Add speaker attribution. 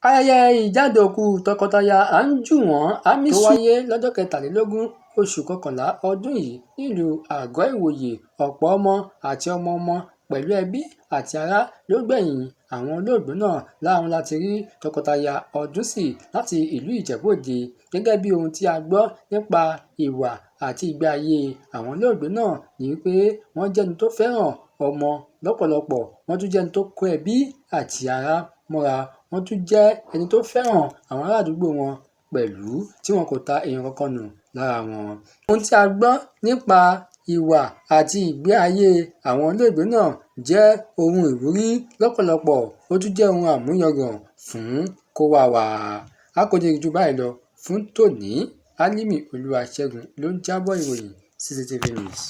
Speaker 1: Ayẹyẹ ìjáde òkú tọkọtaya Ànjúwọ̀n Hamisu tó wáyé lọ́jọ́ kẹtàlélógún oṣù kọkànlá ọdún yìí nílùú Àgọ́-Ìwòye, ọ̀pọ̀ ọmọ àti ọmọ-ọmọ pẹ̀lú ẹbí àti ará ló gbẹ̀yìn àwọn olóògbé náà. Lára wọn la ti rí tọkọtaya Ọdúnsì láti ìlú Ìjẹ̀bú-Òde. Gẹ́gẹ́ bí ohun tí a gbọ́ nípa ìwà àti ìgbé ayé àwọn olóògbé náà ni wípé wọ́n jẹ́ ẹni tó fẹ́ràn ọmọ lọ́pọ̀lọpọ̀, wọ́n tún jẹ́ ẹni tó kó ẹbí àti ará mọ́ra, wọ́n tún jẹ́ ẹni tó fẹ́ràn àwọn ará àdúgbò wọn pẹ̀lú, tí wọn kò ta èèyàn kankan nù lára wọn. Ohun tí a gbọ́ nípa ìwà àti ìgbé ayé àwọn olóògbé náà jẹ́ ohun ìwúrí lọ́pọ̀lọpọ̀, ó tún jẹ́ ohun àmúyangàn fún kóówá wa. A kò ní rí jù báyìí lọ fún tòní. Álímì Olúwaṣẹ́gun ló ń jábọ̀ ìròyìn CCTV News.